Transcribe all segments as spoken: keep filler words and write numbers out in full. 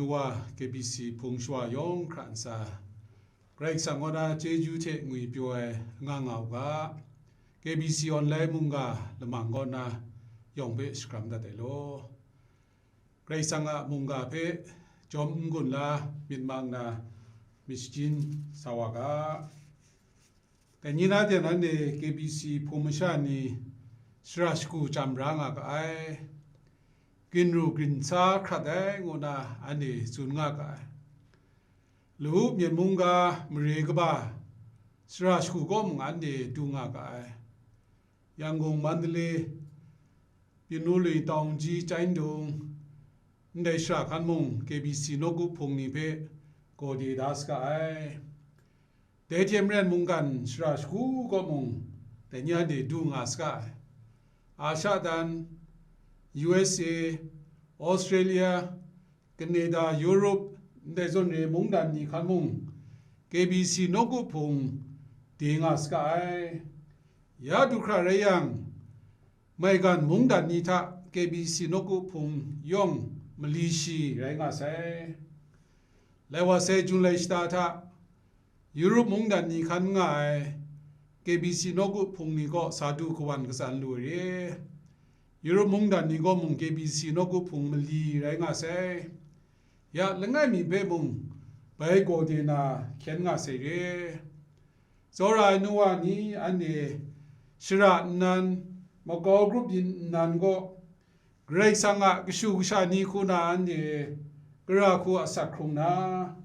Wa K B C hpung shawa yawng hkra ntsa, Karai Kasang kaw na chyeju hte ngwipyaw ai nga nga u ga, K B C online mungga lamang kaw na yawng hpe shakram dat ai law. Karai Kasang a mungga hpe jawm n-gun la myit mang na myit shajin sa wa ga. Dai ni na de nanhte K B C hpung masha ni shara shagu chyam ra nga ga ai, grin ru grin sa hkrat ai ngu na anhte tsun nga ga ai. Lu u, Myen mungga mare kaba shara shagu kaw mung anhte du nga ga ai. Yanggung, Mandalay, Pinului, Taungji, Chyindung, ndai shara hkan mung K B C nawku hpung ni hpe gaw de da saga ai. Dai hte maren mungkan shara shagu kaw mung dai ni anhte du nga saga ai. Asha dan, U S A, Australia, Canada, Europe, ndai zawn re mungdan ni hkan mung K B C nawku hpung de nga saga ai. Ya du hkra rai yang, maigan mungdan ni hta K B C nawku hpung yawng mali shi rai nga sai. Lai wa sai Jun lai shata hta Europe mungdan ni hkan nga ai K B C nawku hpung ni kaw sa du kawan katsan lu ai re. Europe mungdan ni gaw mung K B C nawku hpung mali rai nga sai. Ya langai mi hpe mung bai gaw de na hkyen nga sai re. Tsawra ai nu wa ni, anhte shara nnan, makau grup yin nnan gaw, Karai Kasang a kashu kasha ni hku na anhte gara hku asak hkrung na,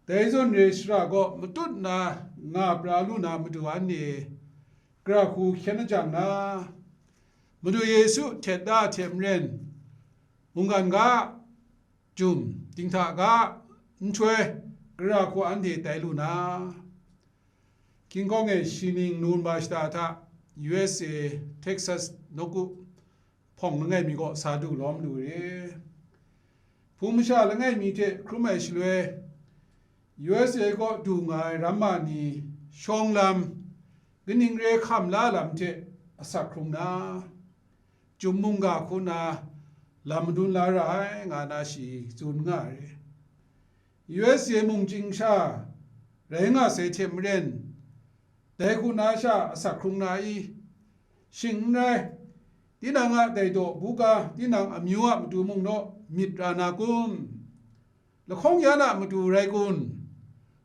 dai zawn re shara gaw matut na nga pra lu na matu anhte gara hku hkyen ajang na, Madu Yesu htet da hte maren, mungkan ga jum, dinghta ga nhtoi, gara hku anhte tai lu na, King Kong e shi ning nun ba shata hta U S A Texas nawku hpawng langai mi kaw sa du lawm lu re. Hpung masha langai mi hte hkrum ai shaloi, U S A kaw du nga ai ramma ni shawng lam, kaning re hkam la lam hte asak hkrung na, Chyum mungga hku na lam madun la ra ai, nga na shi tsun nga ai. U S A mung chying sha rai nga sai hte maren, dai hku na sha asak hkrung na i? Shing n rai, tinang a dai daw buga tinang amyu a matu mung naw myit ra na kun? Lahkawng yan a matu rai kun?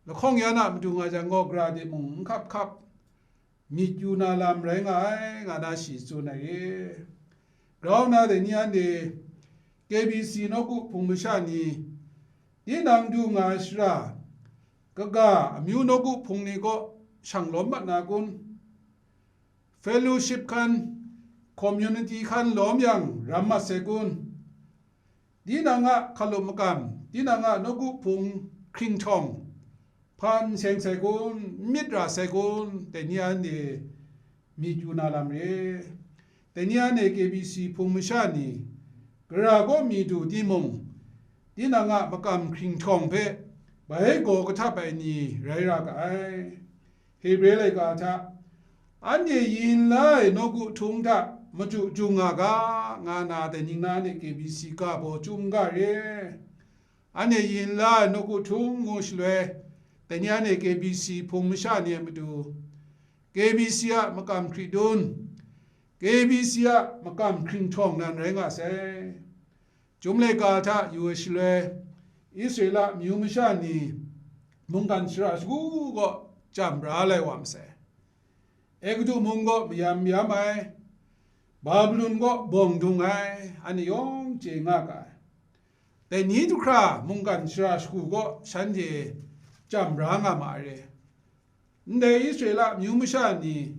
Lahkawng yan a matu nga jang gaw, gara de mung n hkap hkap myit yu na lam rai nga ai, nga na shi tsun ai re. Grau na dai ni anhte, K B C nawku hpung masha ni, tinang du nga ai shara, kaga amyu nawku hpung ni kaw shang lawm mat na kun? Fellowship hkan, community hkan lawm yang ram mat sai kun? Tinang a hkalup makam, tinang a nawku hpung hkringhtawng, hpa n seng sai kun, n myit ra sai kun, dai ni anhte myit yu na lam re. Dai ni anhte K B C hpung masha ni, gara kaw mi du timung, tinang a makam hkringhtawng hpe bai gaw kahtap ai ni rai ra ga ai. Hebre laika hta, anhte yin la ai nawku htung hta machyu ju nga ga, nga na dai ning na anhte K B C ga baw chyum ga re. Anhte yin la ai nawku htung ngu shaloi, dai ni anhte K B C hpung masha ni a matu, K B C a makam hkridun, K B C a makam hkringhtawng nan rai nga sai. Chyum laika hta yu ai shaloi, Israela amyu masha ni mungkan shara shagu gaw chyam bra lai wa masai. Egutu mung gaw mayam mayam ai, Babilon gaw bawng dung ai, anhte yawng chye nga ga ai. Dai ni du hkra mungkan shara shagu gaw shanhte chyam bra nga ma ai re. Ndai Israela amyu masha ni,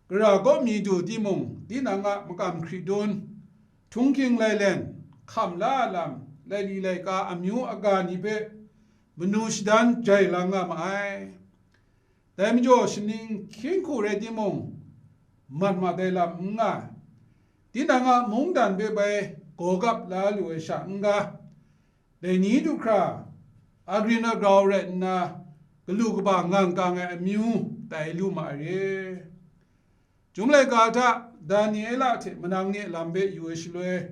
gara kaw mi du timung, tinang a makam hkridun, htunghking lailen, hkam la a lam, laili laika amyu aga ni hpe manu shadan jai lang nga ma ai. Dai majaw, shaning hkying hku rai timung, mat mat ai lam n nga ai. Tinang a mungdan hpe bai gawgap la lu ai sha n-ga, dai ni du hkra, agrin agrau rai nna, galu kaba ngang kang ai amyu tai lu ma ai re. Chyum laika hta Daniela hte manang ni a lam hpe yu ai shaloi,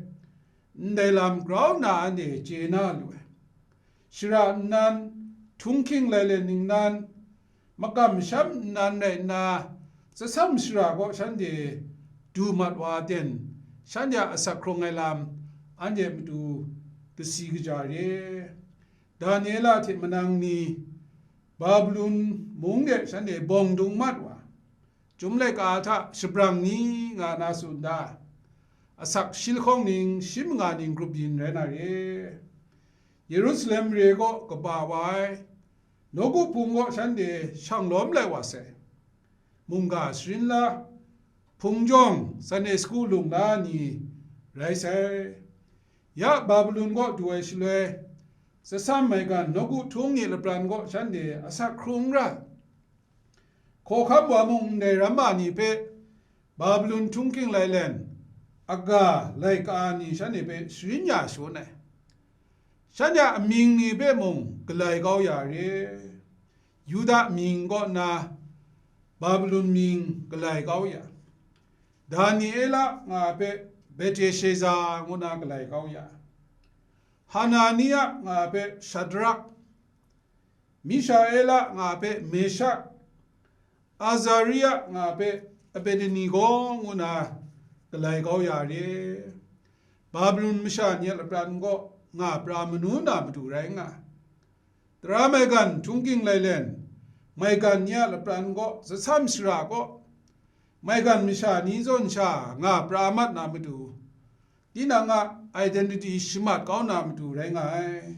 ndai lam grau nna anhte chye na lu ai. shara nnan, htunghking lailen ningnan, makam masham nnan rai nna, tsasam shara kaw shanhte du mat wa ten, shanhte a asak hkrung ai lam, anhte matu kasi kaja re. Daniela hte manang ni, Babilon mung de shanhte bawng dung mat wa, Chyum laika hta shabrang ni nga na tsun da? Asak shi lahkawng ning, shi manga ning grup yin rai na re. Yerusalem re kaw kaba wa ai, nawku hpung kaw shanhte shang lawm lai wa sai. Mungga sharin la, hpung jawng, Sunday school lung la ni rai sai. Ya Babilon kaw du ai shaloi, tsasam maigan nawku htung ni lapran kaw shanhte asak hkrung ra. Hkawhkam wa mung ndai ramma ni hpe Babilon htunghking lailen, aga laika ni shanhte hpe sharin ya shangun ai. Shanhte a amying ni hpe mung galai kau ya re. Yuda mying kaw nna Babilon mying galai kau ya. Daniela nga ai hpe Belteshaza ngu na galai kau ya. Hanania nga ai hpe Shadrak, Mishaela nga ai hpe Meshak, Azaria nga ai hpe Abednego ngu na galai kau ya re. Babilon masha ni a lapran kaw nga pra manu na matu rai nga ai. Tara maigan htunghking lailen, maigan ni a lapran kaw, tsasam shara kaw, maigan masha ni zawn sha nga pra mat na matu, tinang a identity shamat kau na matu rai nga ai.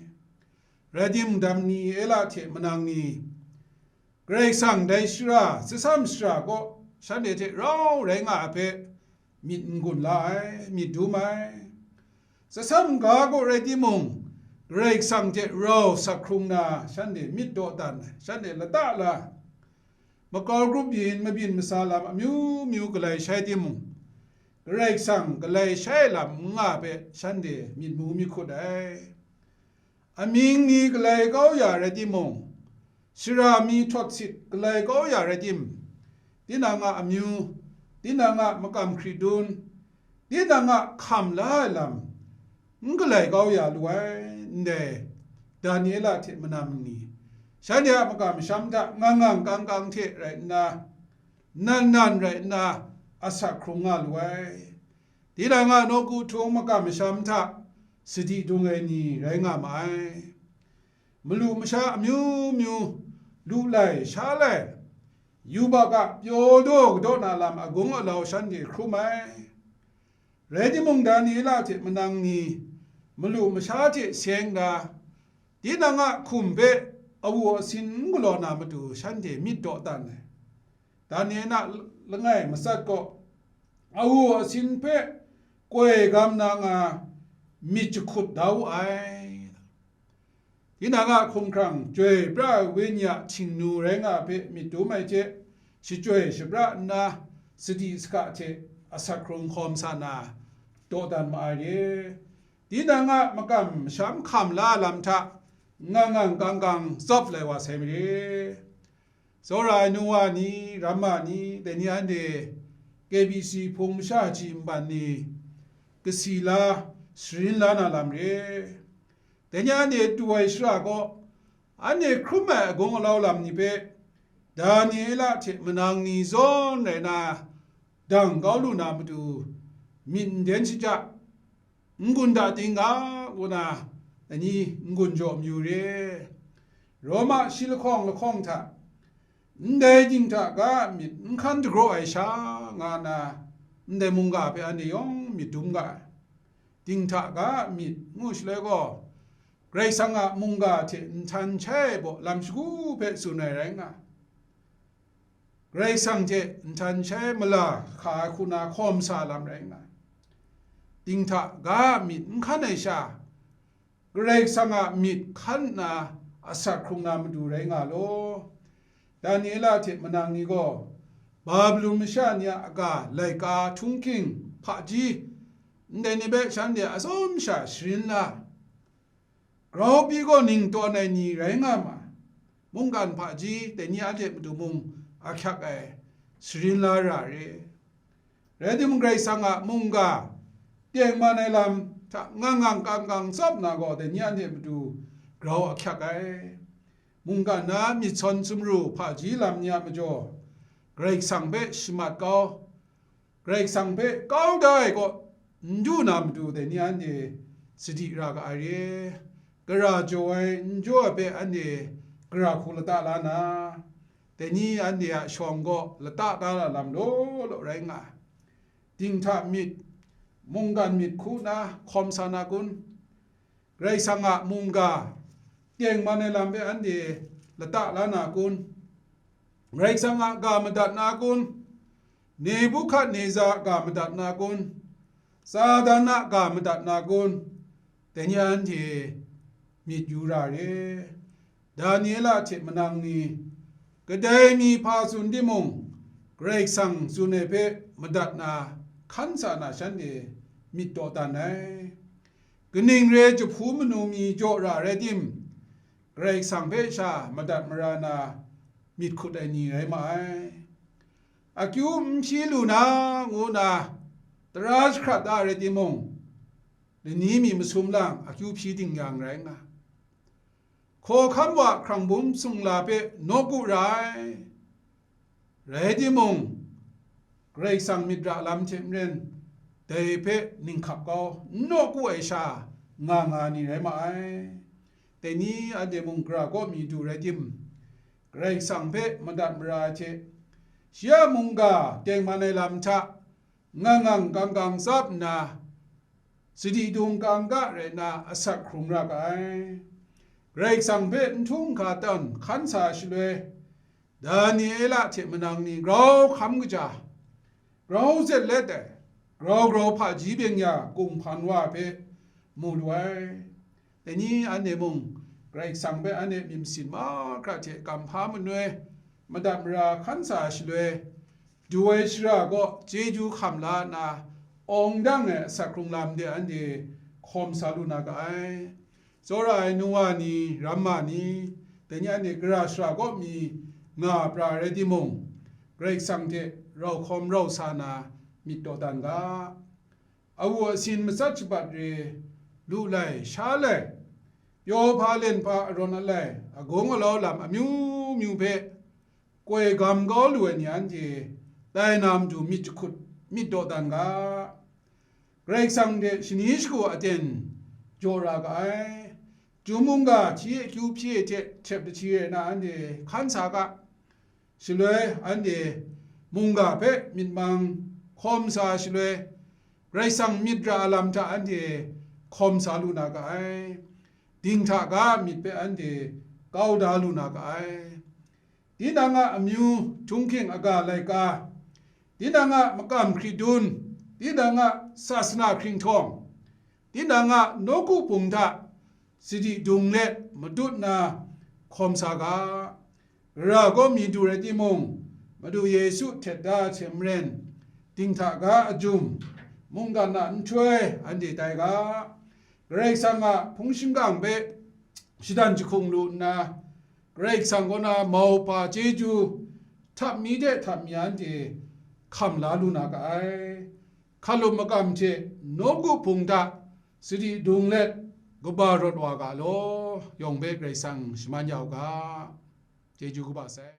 Rai timung, Daniela hte manang ni, Karai Kasang dai shara, tsasam shara kaw shanhte hte rau rai nga ai hpe myit n-gun la ai, myit dum ai. Tsasam ga kaw rai timung, Karai Kasang hte rau sak hkrung na shanhte myit dawdan ai, shanhte lata la, makau grup yin mabyin masa lam amyu myu galai shai timung, Karai Kasang galai shai lam n nga ai hpe shanhte myit mu myit hkut ai. Amying ni galai kau ya rai timung, shara mi htawt sit galai kau ya rai tim, tinang a amyu, tinang a makam hkridun, tinang a hkam la ai lam n galai kau ya lu ai, ndai Daniela hte manam ni, shanhte a makam masham hta ngang ngang kang kang hte rai nna, nan nan rai nna, asak hkrung nga lu ai. Tinang a nawku htung makam masham hta sadi dung ai ni rai nga ma ai. Malu masha amyu myu lu lai sha lai, yubak a pyaw daw kadaw na lam agung alau shanhte hkrum ai. Rai timung, Daniela hte manang ni malu masha hte seng da, tinang a hkum hpe awu asin n galaw na matu shanhte myit dawdan ai. Daniela langai matsat gaw, awu asin hpe koi gam na nga myit jahkut da wu ai. Tinang a hkumhkrang, Chyoi pra ai Wenyi a htingnu rai nga ai hpe myit dum ai hte, shachyoi shapra nna, sadi saka hte asak hkrung hkawm sa na, dawdan ma ai re. Tinang a makam masham hkam la lam hta, ngang ngang kang kang tsawp lai wa sai mare. Tsawra ai nu wa ni, ramma ni, dai ni anhte K B C hpung masha hti nban ni, kasi la, sharin la na lam re. Dai ni anhte tu ai shara gaw, anhte hkrum ai agung alau lam ni hpe, Daniela hte manang ni zawn rai na, dang kau lu na matu, myit n den shaja, n-gun da ting ga, ngu na, ani n-gun jaw mayu re. Roma shi lahkawng lahkawng hta, ndai dinghta ga a myit n hkan dagraw ai sha, nga na, ndai mungga hpe anhte yawng myit dum ga ai. Dinghta ga a myit ngu shaloi gaw, Karai Kasang a mungga hte nhtan shai ai baw lam shagu hpe tsun ai rai nga. Karai Kasang hte nhtan shai mala hka ai hku na hkawm sa lam rai nga. Dinghta ga a myit n hkan ai sha, Karai Kasang a myit hkan nna asak hkrung na matu rai nga law. Daniela hte manang ni gaw, Babilon masha ni a aga laika htunghking hpaji, ndai ni hpe shanhte atsawm sha sharin la, grau pyi gaw ning tawn ai ni rai nga ma ai. Mungkan hpaji, dai ni a hte matu mung ahkyak ai, sharin la ra re. Rai timung, Karai Kasang a mungga tengman ai lam hta ngang ngang kang kang tsawp na gaw, dai ni a hte matu grau ahkyak ai. Mungkan na myit sawn sumru hpaji lam ni a majaw, Karai Kasang hpe shamat kau, Karai Kasang hpe kau da ai kaw n du na matu dai ni anhte sadi ra ga ai re. Gara jaw ai n jaw ai hpe anhte gara hku lata la na, dai ni anhte a shawng gaw lata da la lam law law rai nga ai. Dinghta myit, mungkan myit hku na hkawm sa na kun? Karai Kasang a mungga tengman ai lam hpe anhte lata la na kun? Karai Kasang a ga madat na kun? Nebukadneza a ga madat na kun? Satan a ga madat na kun? Dai ni anhte myit yu ra re. Daniela hte manang ni, kadai mi hpa tsun timung, Karai Kasang tsun ai hpe madat na, hkan sa na shanhte myit dawdan ai. Kaning re jahpu manu mi jaw ra rai tim, Karai Kasang hpe sha madat mara na myit hkut ai ni rai ma ai. Akyu n hpyi lu na, ngu na tara jahkrat da rai timung, lani mi masum lang akyu hpyi ding yang rai nga. Hkawhkam wa hkrang bum sumla hpe nawku ra ai. Rai timung, Karai Kasang myit ra lam hte maren, dai hpe ninghkap kau n nawku ai sha nga nga ni rai ma ai. Dai ni anhte mung gara kaw mi du rai tim, Karai Kasang hpe madat mara ai hte, shi a mungga tengman ai lam hta ngang ngang kang kang tsap nna, sadi dung kangka rai nna asak hkrung ra ga ai. Karai Kasang hpe n htung hka tawn hkan sa shaloi, Daniela hte manang ni grau hkam kaja, grau zet let ai, grau grau hpaji byeng ya kunghpan wa hpe mu lu ai. Dai ni anhte mung, Karai Kasang hpe anhte myit masin mahkra hte kamhpa manoi, madat mara hkan sa shaloi, du ai shara kaw chyeju hkam la nna, awng dang ai asak hkrung lam de anhte hkawm sa lu na ga ai. Tsawra ai nu wa ni, ramma ni, dai ni anhte gara shara kaw mi nga pra rai timung, Karai Kasang hte rau hkawm rau sa na myit dawdan ga. Awu asin matsat shabat re, lu lai, sha lai, pyaw hpa len hpa arawn alai, agung alau lam amyu myu hpe koi gam kau lu ai ni anhte, tai na matu myit jahkut, myit dawdan ga. Karai Kasang hte shani shagu aten jaw ra ga ai. Chyum mungga hti akyu hpyi ai hte htep lahti rai na anhte hkan sa ga. Shaloi anhte mungga hpe myit mang hkawm sa shaloi, Karai Kasang myit ra ai lam hta anhte hkawm sa lu na ga ai. Dinghta ga myit hpe anhte kau da lu na ga ai. Tinang a amyu htunghking aga laika, tinang a makam hkridun, tinang a sasana hkringhtawng, tinang a nawku hpung hta sadi dung let matut na hkawm sa ga. Gara kaw mi du rai timung, Madu Yesu htet da hte maren, dinghta ga ajum, mungkan a nhtoi anhte tai ga. Karai Kasang a hpung shingkang hpe shadan jahkung lu nna, Karai Kasang kaw na mauhpa chyeju, htap mi de htap mi anhte hkam la lu na ga ai. Hkalup makam hte nawku hpung hta sadi dung let kaba rawt wa ga law, yawng hpe Karai Kasang shaman ya u ga. Chyeju kaba sai.